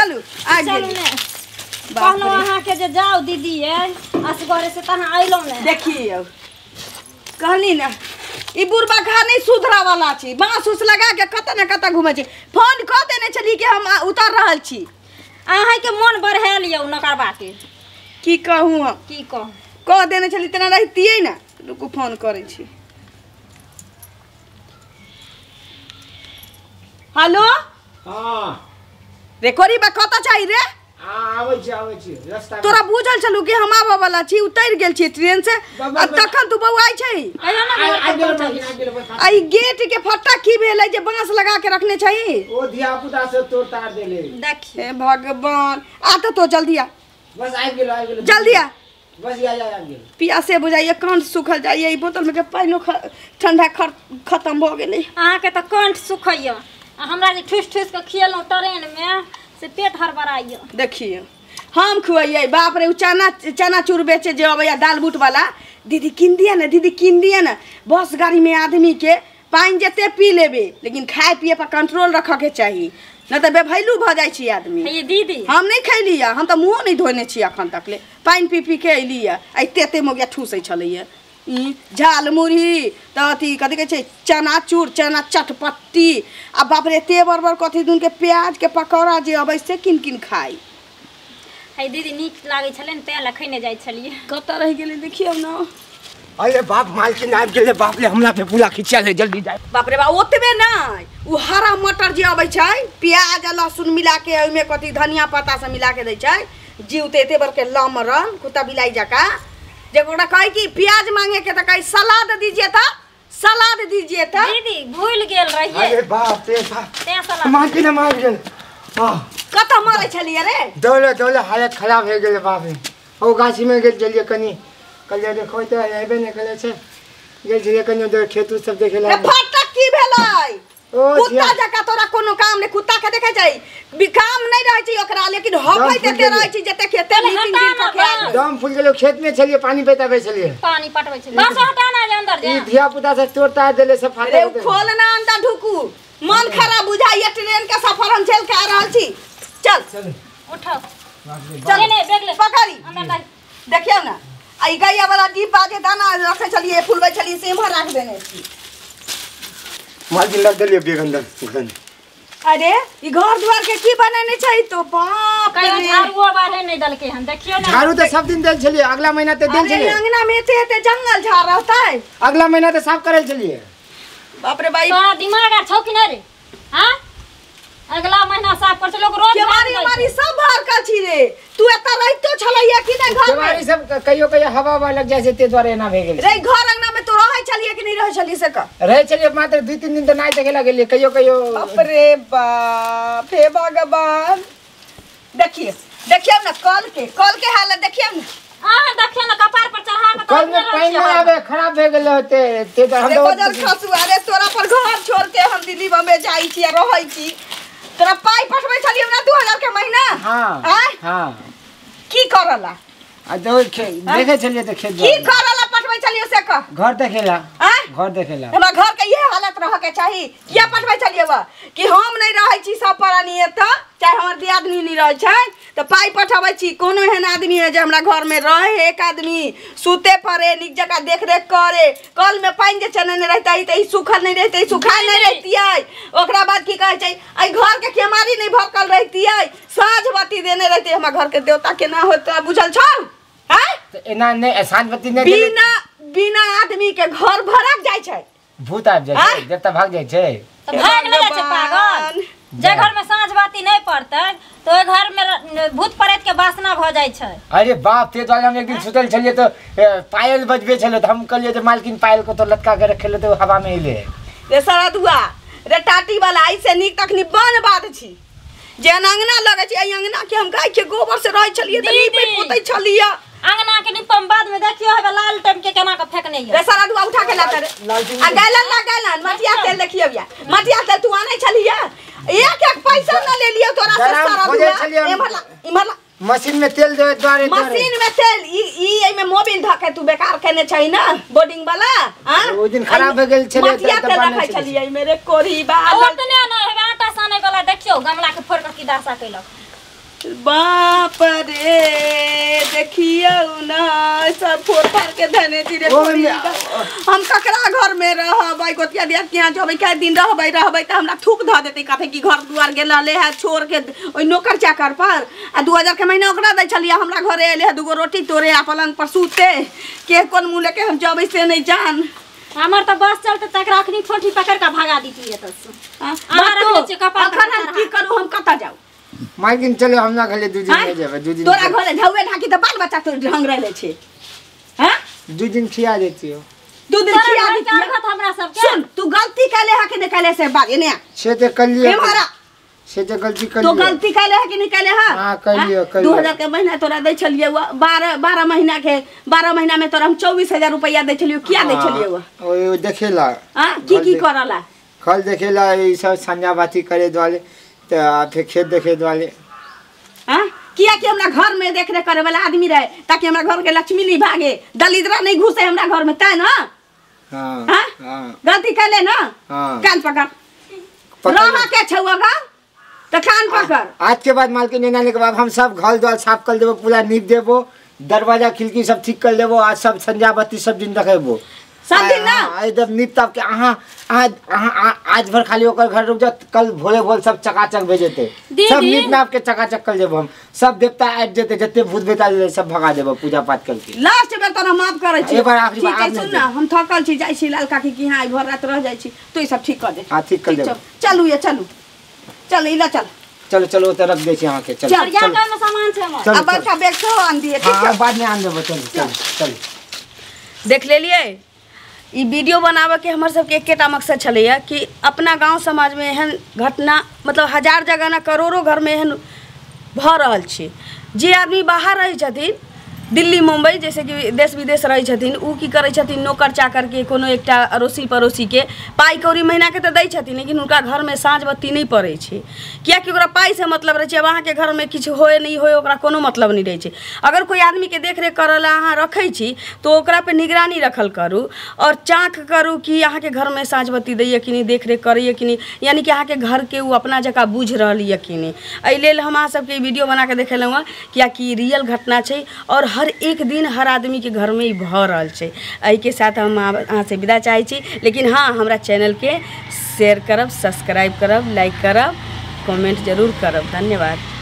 चलू आ चलू गेली। ने कहलहुँ अहाँके जे जाउ दीदी असगरे से तहाँ अयलहुँ ने। देखियौ कहली ने ई बुढ़बा घा नहीं सुधरा वाला छी, बाँस उस लगा के कतऽ ने कतऽ घूमै छी। फोन कऽ देने छली कि हम उतर रहल छी। अहाँके मोन बढ़ायल यौ नकरबाके। की कहू हम, की कहू, कह देने छली तेना रहितियै ने। रुकू फोन करै छी। हेलो हाँ रे कोरी बा कतऽ चाही रे? आबै छी आबै छी रास्ता। तोरा बुझल छलू कि हम आबऽ वाला छी, उतरि गेल छी ट्रेन से आ तखन तू बौआइ छै। आ ई गेट के फट्टा की भेलै जे बाँस लगा के रखने छही? ओ धिया पुता से तोड़ तार देले। देखी हे भगवान, आ तऽ तो जल्दी आ। बस आबि गेल आबि गेल जल्दी आ। बस आ आबि गेल। पियासे बुझाइए, कंठ सुखल जाइए, ई बोतल में के पानिओ ठंडा खत्म भऽ गेलै। अहाँके तऽ कंठ सुखैया आ हमरा जे ठुसि ठुसि कऽ खियलहुँ ट्रेन में से पेट हड़बड़ाइए। देखिए हम खुआइए, बाप रे। उ चना चनाचूर बेचे जे अबैया दाल बूट वाला, दीदी किन दिया ने, दीदी किन दिया ने। बस गाड़ी में आदमी के पानि जते पी लेबे लेकिन खाए पिए पर कंट्रोल रखऽ के चाही, न तऽ बेभैलू भऽ जाइ छी आदमी। हे दीदी हम नहीं खैली है, हम तऽ मुँहो नहीं धोने छी अखन तक ले, पानि पी पी के अयली है। एते एते मोगिया ठूसै छलैया ई झाल मुरही तऽ अथी कथी कहै छै चनाचूर, चना चटपट्टी आ बाप रे एते बड़ बड़ कथी दुनके प्याज के पकौड़ा जे अबै से किन किन खाइ। हे दीदी नीक लागै छलै ने तें लए खैने जाइ छलियै। कतऽ रहि गेलै देखियौ ने। अरे बाप मालकिन आबि गेलै, बाप रे हमरा पे पूरा खिंचल है, जल्दी जाए। बाप रे बाप ओतबे नहि, ओ हरा मटर जे अबै छै प्याज आ लहसुन मिला के ओहिमे कथी धनिया पत्ता सब मिला के दै छै, जीव तऽ एते बड़के लमरन कुत्ता बिलाइ जकाँ, जे ओकरा कहै कि प्याज मांगे के तऽ कहै सलाद दीजिए तऽ, सलाद दीजिए तऽ। दीदी भूलि गेल रहियै। अरे बाप रे बाप तें सलाद। मालकिन हम आबि गेल। कतऽ मरै छलियै रे? दौड़े दौड़े हालत खराब भए गेलै बाप रे। ओ गाछीमे गेल छलियै कनि, कहलियै देखो तऽ अयबे नहि करै छै, गेल छलियै कनि उधर खेत उत सब देखे ला। फटक की भेलै? कुत्ता जकाँ तोरा कोनो काम नहि, कुत्ता के देखै छै काम नहि रहै छै ओकरा, लेकिन हफै देते रहै छै जते खेते दम फूल गेलै। खेत में छलियै, पानी पटाबै छलियै, पानी पटबै छलियै। बस हटा ना जे अंदर जा। ई धिया पुता से तोड़ तार देले सब फाटे। रे खोल ना अंदर ढुकू, मन खराब बुझाइए, ट्रेन के सफर हम झेल के आ रहल छी। चल चल उठो, चल ले बैग ले पकड़ी अंदर। देखियौ ना आ ई गैया वाला डिब्बा जे दाना रखै छलियै फुलबै छलियै से एम्हर राख देने छी। मालकिन लग देलियै बैग अंदर घर। अरे ई घर द्वार के की बनेने छै तो बाप रे, झाड़ूओ बाहर नहीं दलके हन। देखियौ ना झाड़ू तऽ सब दिन देल छलियै, अगला महीना तऽ देल छलियै। अरे अंगना में एते एते जंगल झाड़ रहतै, अगला महीना तऽ साफ करल छलियै। बाप रे भाई तोरा दिमाग आर छौ कि नहि रे? हां अगला महीना साफ कर लोग रोज केवाड़ी मारी सब भरकल छी रे। तू एता रहितो छलैया कि नहि घर में? केवाड़ी सब कहियो कहियो हवा हवा लग जाइ छै ते द्वारे एना भए गेल रे। घर अंगना में तो रहै छलियै कि नहि रहै छलियै से कह? रहै छलियै मात्र 2-3 दिन तऽ नहि देखे ला गेलियै, कहियो कहियो। बाप रे बाप, हे भगवान। देखिए देखियौ ने कल के हालत देखियौ ने। अहाँ देखियौ ने कपार पर चढ़ा के कल में पानि नहि आबै, खराब भए गेल होते ते हम बजर खसु। अरे तोरा पर घर छोड़ के हम दिल्ली बम्बे जाइ छी आ रहै छी, तोरा पाइ पठबै छलियै हमरा 2000 के महीना। हां हां की करला आ तो देखे छलियै तऽ खेत की करला पठबै छलियै से कह? घर देखेला, घर देखेला। हमरा घर के इहे हालत रह के चाही। किया पठबै छलियै वा कि हम नहि रहै छी सब प्राणी एतऽ, चाहे हमर दियादनी नहि रहै छै तऽ पाइ पठबै छी। कोनो एहन आदमी है जे हमरा घर में रहे, एक आदमी सुते पड़े, नीक जकाँ देखरेख करे। कल में पानि जे चनेने रहितै तऽ ई सूखल नहि रहितै, सुखायल नहि रहितियै। ओकरा बाद की कहै छै एहि घर के केमारी नहि भरकल रहितियै, साँझ बाती देने रहितै। हमरा घर के देवता केना होतै बुझल छौ? एना नहि साँझ बाती नहि बिना बिना आदमी के घर भरक जाइ छै, भूत आबि जाइ छै, देवता भाग जाइ छै। तऽ भाग नहि जाइ छै पागल। जे घर में साँझ बाती नहीं पड़तै तो ओहि घर में भूत प्रेत के वासना भऽ जाइ छै। अरे बाप ते द्वारे हम एक दिन सुतल छलियै तऽ पायल बजबे छलै तऽ हम कहलियै जे मालकिन पायल को तो लटका के रखले तऽ हवा में एलै। रे सरदुआ रे टाटी वाला, ऐसे नीक तखनी बन बात छी जे अंगना लगै छै। एहि अंगना के हम गाय के गोबर से रहै छलियै तऽ नीपै पोतै छलियै। अंगना के निपम बाद में देखियो हेबे लाल टाइम के केना के फेकने ये। रे सरदुआ उठा के लाता रे आ गैलन ला गैलन मटिया तेल देखियो या मटिया तेल तू आनै छलियै, एक एक पैसा न ले लियो तोरा से सरदुआ। इमहर ला इमहर ला मशीन में तेल देवे द्वारे मशीन में तेल ई ई में मोबिल धके तू बेकार केने छै ना बोर्डिंग वाला। हां ओ दिन खराब भ गेल छले मटिया तेल रखै छलियै मेरे कोरी बाल ओतने न हेबे आटा सानै वाला देखियो गमला के फोड़ के की दासा केलक। बाप रे देखियौ ना सब फोड़ फाड़ के धने छी रे। हम ककरा घर में रहबै गोतिया दिया के यहाँ जबै कै दिन रहबै रहबै त हमरा थूक ध देतै कथे कि घर दुआर गेल रहले है छोड़ के ओइ नौकर चाकर पर आ 2000 के महीना ओकरा दै छलियै हमरा घरे एले है दूगो रोटी तोरे आ पलंग पर सुते के कोन मुँह लेके हम जबै से नहीं जान। हमर त बस चलते तकरा अखनी ठोठी पकड़ के भगा दीतियै त अखन हम की करू हम कतऽ जाउ? मालकिन चलो हमरा घरे 2 दिन रह जेबै 2 दिन। तोरा घरे झौए ढाकी त बाल बच्चा तो ढंग रहले छै हां 2 दिन खिया देतियो 2 दिन खिया देतियो हमरा सब के। सुन तू गलती कैले है कि नहीं कैले से बात एने से त कलिए हमरा से त गलती कलिए तो गलती कैले है कि नहीं कैले है? हां कलिए कलिए 2000 के महीना तोरा दै छलिए 12 महीना के 12 महीना में तोरा हम 24000 रुपया दै छलिए किया दै छलिए ओ देखेला हां की की करला खल देखेला ई सब संझा बाती करे द्वारे त फिर खेत देखे द्वारे हां किया कि हमरा घर में देख रेख करे वाला आदमी रहे ताकि हमरा घर के लक्ष्मी नहीं भागे दलिद्रा नहीं घुसे हमरा घर में तै ना। हां हां गलती कैले ना। हां कान पकड़ रहा के छौ अगर त कान पकड़। आज के बाद मालकिन आने के बाद हम सब घर द्वार साफ कर देबो पूरा नीप देबो दरवाजा खिड़की सब ठीक कर देबो आज सब संझा बत्ती सब दिन देखेबो सब दिन ना एकदम नीप ताप के अहाँ अहाँ आज भर खाली ओकर घर रुक जा कल भोरे भोर सब चकाचक भेजेते सब नीप नाप के चकाचक कर देबो हम सब देवता आबि जेते जते भूत बेताल सब भगा देबो पूजा पाठ करके। लास्ट बेर तोरा माफ करै छी एक बार आखिरी बार। ठीक है सुन ना हम थकल छी जाइ छी लाल काकी के यहाँ आई भर रात रह जाइ छी तो ई सब ठीक कर दे। हां ठीक कर देबो चलू ये चलू चल इला चल चलो चलो ओतऽ रख दै छी अहाँ के चल चल में सामान छै हमर आ बड़का बैग सेहो आन दिए ठीक छै बाद में आन देबो चलू चलू चलू। देख लेलियै ई वीडियो बनाबे के हमर सबके एकेटा मकसद छलैया कि अपना गांव समाज में एहन घटना मतलब हजार जगह ना करोड़ों घर में एहन भऽ रहल छै। जे आदमी बाहर रहै छथिन दिल्ली मुंबई जैसे कि देश विदेश रहै छथिन उ की करै छथिन नौकर चाकर के कोनो एकटा अड़ोसी पड़ोसी के पाइ कौड़ी महीना के तऽ दै छथिन लेकिन हुनका घरमे साँझ बत्ती नहि पड़ै छै कियाकि ओकरा पाइसँ मतलब रहै छै। आब अहाँके घरमे किछु होय नहि होय ओकरा कोनो मतलब नहि रहै छै। अगर कोइ आदमीके देखरेख करऽ लए अहाँ रखै छी तऽ ओकरा पे निगरानी रखल करू और चाँक करू कि अहाँके घरमे साँझ बत्ती दैए कि नहि देखरेख करैए कि नहि यानी कि अहाँके घरके ओ अपना जकाँ बुझि रहल यऽ कि नहि। एहि लेल हम अहाँ सबके ई वीडियो बनाके देखेलहुँ हँ कियाकि रियल घटना छै और हर एक दिन हर आदमी के घर में ई भऽ रहल छै। एहिके साथ हम अहाँ से विदा चाहै छी लेकिन हाँ हमरा चैनलके शेयर करब सब्सक्राइब करब लाइक करब कमेंट जरूर करब। धन्यवाद।